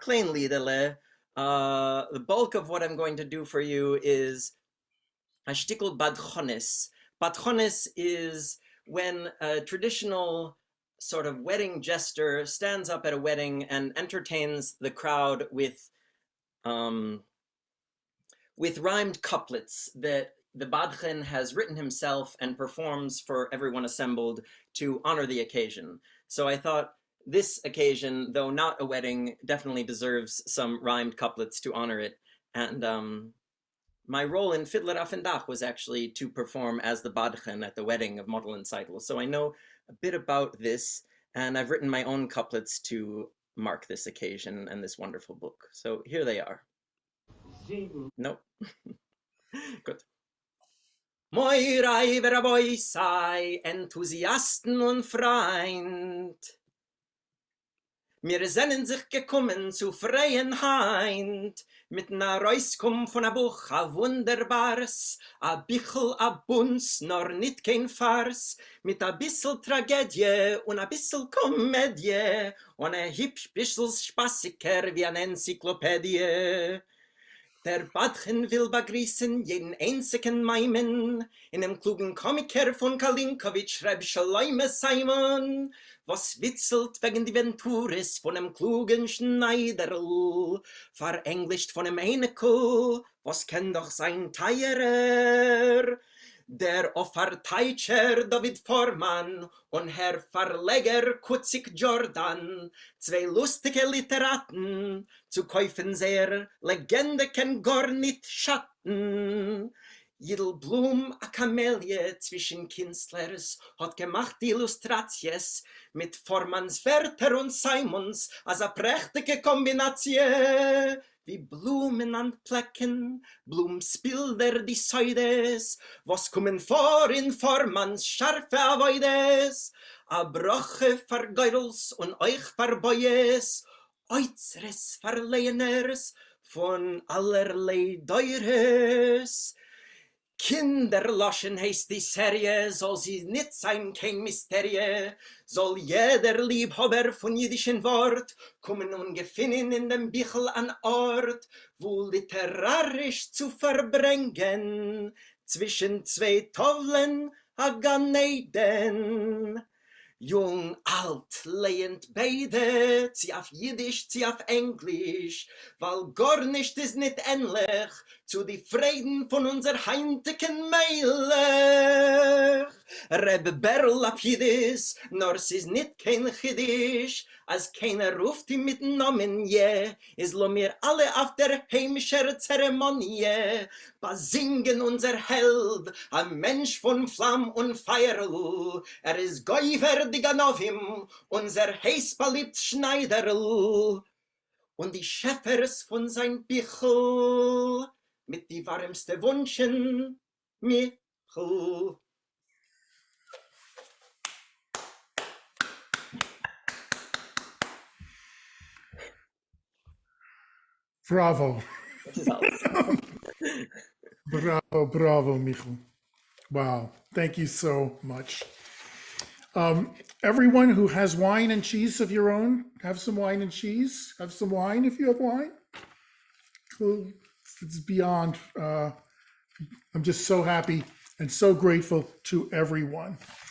קליין לידעלע. The bulk of what I'm going to do for you is אַ שטיקל בדחנות. בדחנות is when a traditional sort of wedding jester stands up at a wedding and entertains the crowd with rhymed couplets that the badchen has written himself and performs for everyone assembled to honor the occasion. So I thought this occasion, though not a wedding, definitely deserves some rhymed couplets to honor it. And my role in Fiddler אויפֿן דאַך was actually to perform as the badchen at the wedding of Mottel and Tzeitel. So I know a bit about this, and I've written my own couplets to mark this occasion and this wonderful book. So here they are. זיבן. Nope. גוט. מורי ורבותי, ענטוזיאַסטן און פֿרײַנד. מיר זענען זיך געקומען צו פֿרייען הײַנט מיטן אַרויסקום פֿון אַ בוך אַ וווּנדערבאַרס, אַ ביכל אַ בונטס, נאָר ניט קיין פֿאַרס, מיט אַ ביסל טראַגעדיע און אַ ביסל קאָמעדיע און אַ היפּש ביסל שפּאַסיקער ווי אַן ענציקלאָפּעדיע. דער בדחן וויל באַגריסן יעדן איינציקן מיימון און דעם קלוגן קאָמיקער פֿון קאַלינקאָוויטש רב שלמה סיימאן, וואָס וויצלט וועגן די ווענטורעס פֿונעם קלוגן שנײַדערל, פֿאַרענגלישט פֿונעם אייניקל, וואָס קען דאָך זײַן טײַערער? דער אָפּפֿאַרטײַטשער דוד פֿאָרמאַן און הער פֿאַרלעגער קוציק דזשאָרדאַן, צוויי לוסטיקע ליטעראַטן, צו קויפֿן זייער לעגענדע קען גאָר ניט שאַטן. ייִדל בלום, אַ קאַמעליע צווישן קינסטלערס, האָט געמאַכט די אילוסטראַציעס מיט פֿאָרמאַנס ווערטער און סיימאנס, אַזאַ פּרעכטיקע קאָמבינאַציע, ווי בלומען אַנטפּלעקן בלומס בילדער די סודות, וואָס קומען פֿאָר אין פֿאָרמאַנס שאַרפֿע עבֿודות. אַ ברכה פֿאַר גורלס און אויך פֿאַר בויעס, אוצרות פֿאַר לייענערס פֿון אַלערליי דורות. קינדער-לשון הייסט די סעריע, זאָל זי ניט זײַן קיין מיסטעריע, זאָל יעדער ליבהאָבער פֿון ייִדישן וואָרט קומען און געפֿינען אין דעם ביכל אַן אָרט, וווּ ליטעראַריש צו פֿאַרברענגען צווישן צוויי טאָוולען אַ גן-עדן. יונג, אַלט, לייענט ביידע, צי אויף ייִדיש, צי אויף ענגליש, ווײַל גאָרנישט איז ניט ענלעך צו די פֿריידן פֿון אונדזער הײַנטיקן מלך, רב בערל לאַפּידוס, נאָר ס'איז ניט קיין חידוש, אַז קיינער רופֿט אים מיטן נאָמען יע, איז לאָמיר אַלע אויף דער היימישער צערעמאָניע באַזינגען אונדזער העלד, אַ מענטש פֿון פֿלאַם און פֿײַערל, ער איז גובֿר די גנבֿים, אונדזער הייס-באַליבט שנײַדערל, און די שעפֿערס פֿון זײַן ביכל, מיט די וואַרעמסטע וווּנטשן, מיכל. Bravo. Bravo, bravo, Michal. Wow. Thank you so much. Everyone who has wine and cheese of your own, have some wine and cheese. Have some wine if you have wine. Cool. It's beyond. I'm just so happy and so grateful to everyone.